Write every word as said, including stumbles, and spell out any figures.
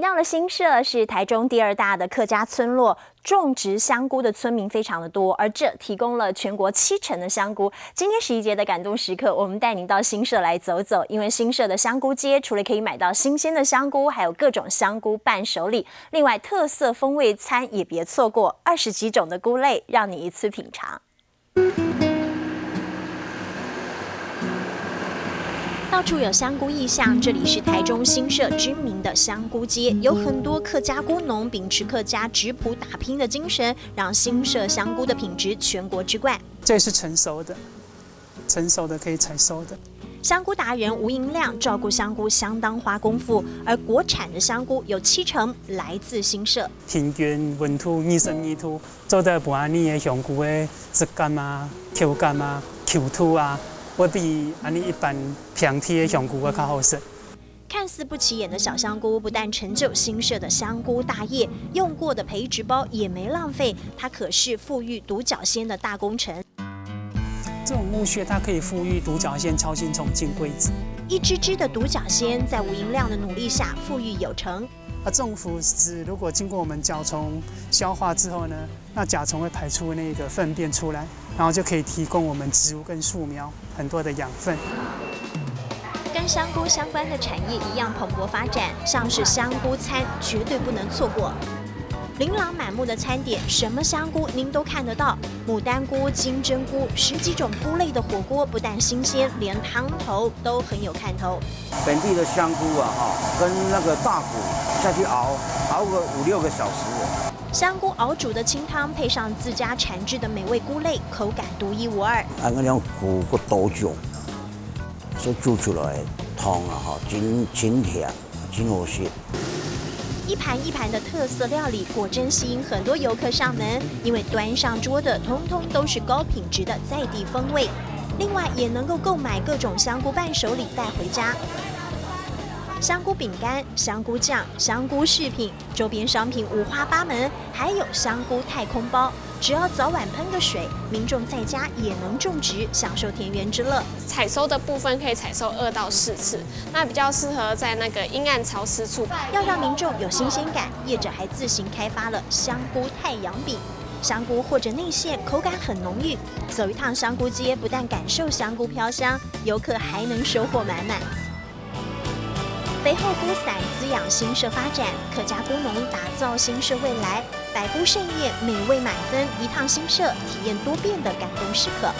到了新社，是台中第二大的客家村落，种植香菇的村民非常的多，而这提供了全国七成的香菇。今天十一节的感动时刻，我们带您到新社来走走，因为新社的香菇街除了可以买到新鲜的香菇，还有各种香菇伴手礼，另外特色风味餐也别错过，二十几种的菇类让你一次品尝。到处有香菇意象，这里是台中新社知名的香菇街，有很多客家菇农秉持客家质朴打拼的精神，让新社香菇的品质全国之冠。这是成熟的，成熟的可以采收的。香菇达人吴银亮照顾香菇相当花功夫，而国产的香菇有七成来自新社。平均温度二十二度，做得把恁呢个香菇个质感啊、口感啊、Q度啊，會比恁呢一般平地个香菇个較好食。看似不起眼的小香菇，不但成就新社的香菇大业，用过的培植包也没浪费，它可是富裕独角仙的大功臣。这种木屑它可以富裕独角仙锹形虫进柜子。一只只的独角仙在吴银亮的努力下富裕有成。啊，这种腐殖如果经过我们甲虫消化之后呢，那甲虫会排出那个粪便出来，然后就可以提供我们植物跟树苗很多的养分。跟香菇相关的产业一样蓬勃发展，像是香菇餐绝对不能错过。琳琅满目的餐点，什么香菇您都看得到。牡丹菇、金针菇，十几种菇类的火锅，不但新鲜，连汤头都很有看头。本地的香菇啊，哈，跟那个大骨下去熬，熬个五六个小时。香菇熬煮的清汤，配上自家产制的美味菇类，口感独一无二。啊，恁樣菇个多種，所煮出來个湯啊，哈，真真甜，真好食。一盘一盘的特色料理，果真吸引很多游客上门，因为端上桌的通通都是高品质的在地风味。另外，也能够购买各种香菇伴手礼带回家。香菇饼干、香菇酱、香菇饰品，周边商品五花八门，还有香菇太空包。只要早晚喷个水，民众在家也能种植，享受田园之乐。采收的部分可以采收二到四次，那比较适合在那个阴暗潮湿处。要让民众有新鲜感，业者还自行开发了香菇太阳饼。香菇和着内馅，口感很浓郁。走一趟香菇街，不但感受香菇飘香，游客还能收获满满。肥厚菇伞滋养新社发展，客家菇农打造新社未来。百菇盛宴，美味满分，一趟新社，体验多变的感动时刻。